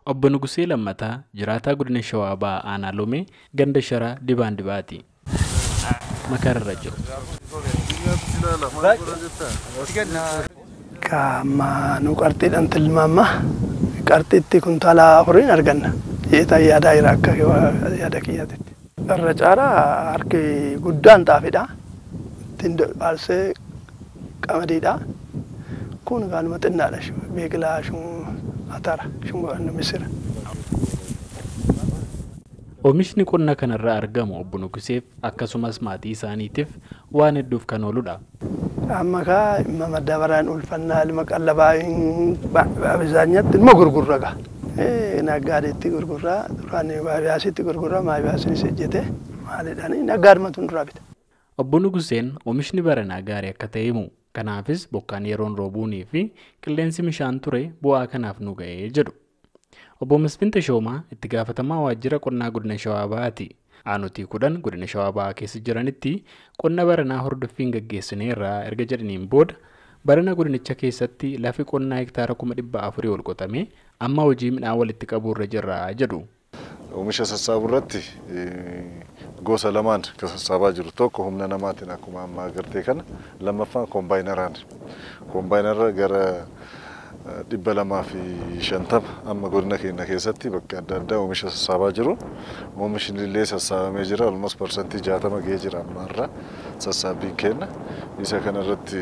Obbo Nugusee Lammataa jiraataa godina Shawaa Bahaa Aanaa Lomee ganda Sharaa Dibaan Dibaati. Makararra jiru. Qaama nu qarxiidhaan tilmaama qarxiitti kuntaala 4 arganna. Jeetaa yaadaa jira akka yaada kiyyaatitti. Irra caalaa harki guddaan xaafiidha. Ittiin baarsee qamadiidha. Kun kanuma xinnaadha. Biqilaa atara misira. Oomishni qonna kanarraa argamu Obbo Nuguseef akkasumas maatii isaaniitiif waan hedduuf kan ooludha. Amma kaa ilma madaabaraan ulfannaa ilma qallabaa abisaanyatti ilma gurgurra gaa. Naggaadheetti gurgurraa duraan baabiyaasitti gurgurraa maabiyaasinis ejjete maalidhaan naggaadhumatu duraa bita. Obbo Nuguseen oomishni baranaa gaarii akka ta'e himu. Kanaafis bokkaan yeroon roobuunii fi qilleensi bishaan ture bu'aa kanaaf nu ga'ee jedhu. Obbo Masfin Tashoomaa itti gaafatamaa waajjira qonnaa godina Shawaa Bahaati. Aanutii 10 godina Shawaa Bahaa keessa jiranitti qonna baranaa hordoffiin gaggeessineerraa erga jedhaniin booda barana godinicha keessatti lafi qonnaa hektaara 400,000 ol qotamee amma hojii midhaan walitti qabuurra jirra jedhu. Oomisha sassaabuu irratti gosa lamaan kan sassaabaa jiru tokko humna namaatiin akkuma ammaa agartee kana lammaffaan koombaayinaraan. Koombaayinarra gara 250 amma godina keenya keessatti bakka adda addaa oomisha sassaabaa jiru. Oomishni illee sassaabamee jira. Almost 60% gahee jira amma irra sassaabbiin keenya. Isa kanarratti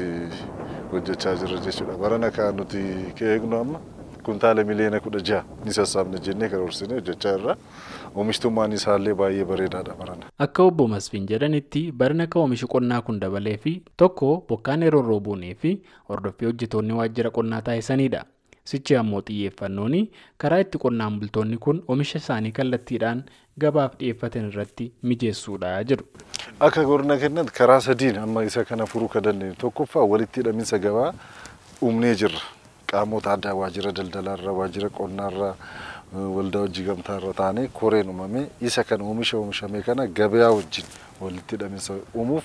hojjechaa jirra jechuudha. Barana kan nuti eegnu amma kuntaala miliyoona 16 ni sassaabna jennee karoorsinee hojjechaa jirra. Oomishtummaan isaallee baay'ee bareedaadha barana. Akka Obbo Masfin jedhanitti barana akka oomishi qonnaa kun dabalee fi tokko bokkaan yeroo roobuunii fi hordoffii hojjettoonni waajjira qonnaa taasisanidha. Sichi ammoo xiyyeeffannoon karaa itti qonnaan bultoonni kun oomisha isaanii kallattiidhaan gabaaf dhiyeeffatan irratti mijeessuudha jedhu. Akka godina keenyatti karaa sadiin amma isa kana furuu kan dandeenyu tokkoffaa walitti hidhaminsa gabaa uumnee jirra. Qaamota addaa waajjira daldalaarraa, waajjira qonnaarraa, waldaa hojii gamtaarra taanee koreen uumamee isa kan oomisha oomishamee kana gabayaa wajjin walitti hidhaminsa uumuuf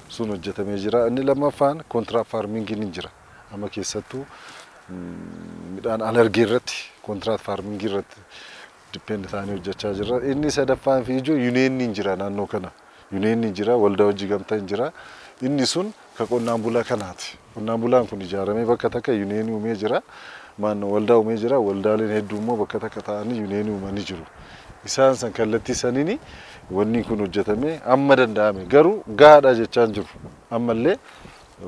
sun hojjetamee jira. Inni lammaffaan kontiraat faarmingiin ni jira. Amma keessattuu midhaan alergii irratti kontiraat faarmingii irratti dippeend taanee hojjechaa jirra. Inni sadaffaan fi ijoo yuuneenni ni jira naannoo kana. Yuuneenni jira, waldaa hojii gamtaa ni jira. Inni sun ka qonnaan bulaa kanaati. Qonnaan bulaan kun ijaaramee bakka takka yuuneenii uumee jira. Maannoo waldaa uumee jira. Waldaaleen hedduu immoo bakka takka ta'anii yuuneenii uumanii jiru. Isaan san kallattii saniini wanni kun hojjetamee amma danda'ame garuu gahaadha jechaa hin jiru. Ammallee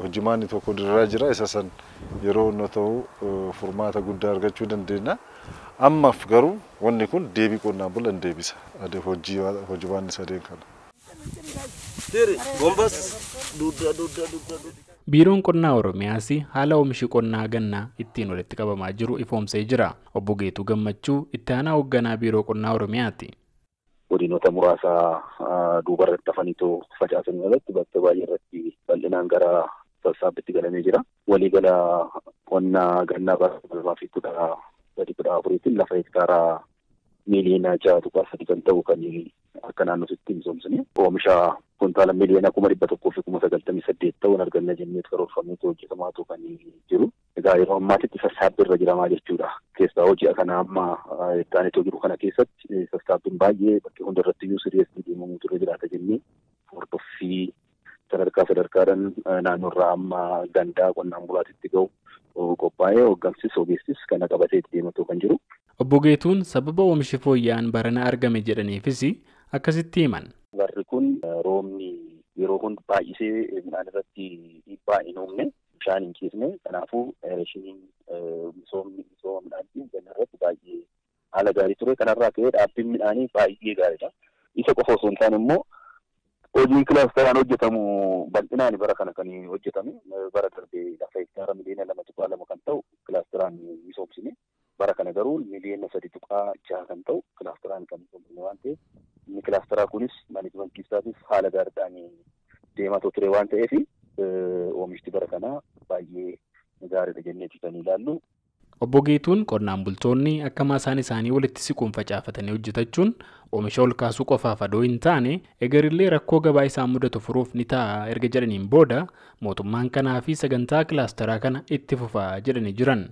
hojimaanni tokko dirraa jira. Isa san yeroo inni ta'u furmaata guddaa argachuu dandeenya. Ammaaf garuu wanni kun deebii qonnaan bulaa hin deebisa. Hojimaanni sadeen kana. Biiroon Qonnaa Oromiyaas haala oomishi qonnaa gannaa ittiin walitti qabamaa jiru ifoomsee jira. Obbo Geetuu Gammachuu itti aanaa hoogganaa Biiroo Qonnaa Oromiyaati. Godinoota muraasa duubarratti hafaniitoo facaasanii irratti bakka baay'ee irratti bal'inaan gara sassaabbitti galamee jira. Waliigala qonnaa gannaa bara 2013 lafa hektaara miliyoona 6.3 kan ta'u kan akka naannootti misoomsine oomisha kuntaala miliyoona 198,000 ta'uun arganna jennee karoorfameetu hojjetamaatu kan jiru. Egaa yeroo ammaatitti sassaabbii irra jiramaa jechuudha. Keessaa hojii kana amma itti jiru kana keessatti sassaabbiin baay'ee bakkee hunda irratti iyyuu sirreessi deemamuutu irra jiraata jennee hordoffii sadarkaa sadarkaadhaan naannoorraa amma gandaa qonnaan bulaatitti ga'u qophaa'ee hooggansis ogeessis kana qabatee itti deematu kan jiru. Obbo Geetuun sababa oomishi fooyya'aan barana argame jedhaniifis akkasitti himan. Barri kun roobni yeroo hunda baay'isee midhaan irratti dhiibbaa hin uumne bishaan hin ciisne kanaafuu ereeshiniin misoomni misooma midhaanii ganna irratti baay'ee haala gaarii ture. Kanarraa ka'ee dhaabbiin midhaanii baay'ee gaariidha. Isa qofa osoo hin taane immoo hojiin kilaasteraan hojjetamu bal'inaan bara kana kan hojjetame bara darbee lafa hektaara miliyoona 2.2 kan ta'u kilaasteraan misoomsine. Bara kana garuu miliyoona 3.6 kan ta'u kilaasteraan kan misoomsine waan ta'eef inni kilaasteraa kunis maanajimentii isaatiif haala gaariidhaan deemaa ture waan ta'eef oomishti bara kanaa baay'ee gaariidha jennee kan ilaallu. Obbo Geetuun qonnaan bultoonni akka maasaan isaanii walitti siquun facaafatanii hojjetachuun oomisha ol kaasuu qofaaf adoo hin taane egerillee rakkoo gabaa isaan mudatu furuuf ni ta'a erga jedhaniin booda mootummaan kanaa fi sagantaa kilaasteraa kana itti fufaa jedhanii jiran.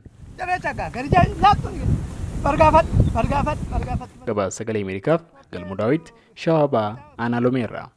Bargaafadhu bargaafadhu bargaafadhu. Gabaasa Sagalee Ameerikaaf Galmuu Daawit Shawaa Ba'aa Aanaa Lomeerraa.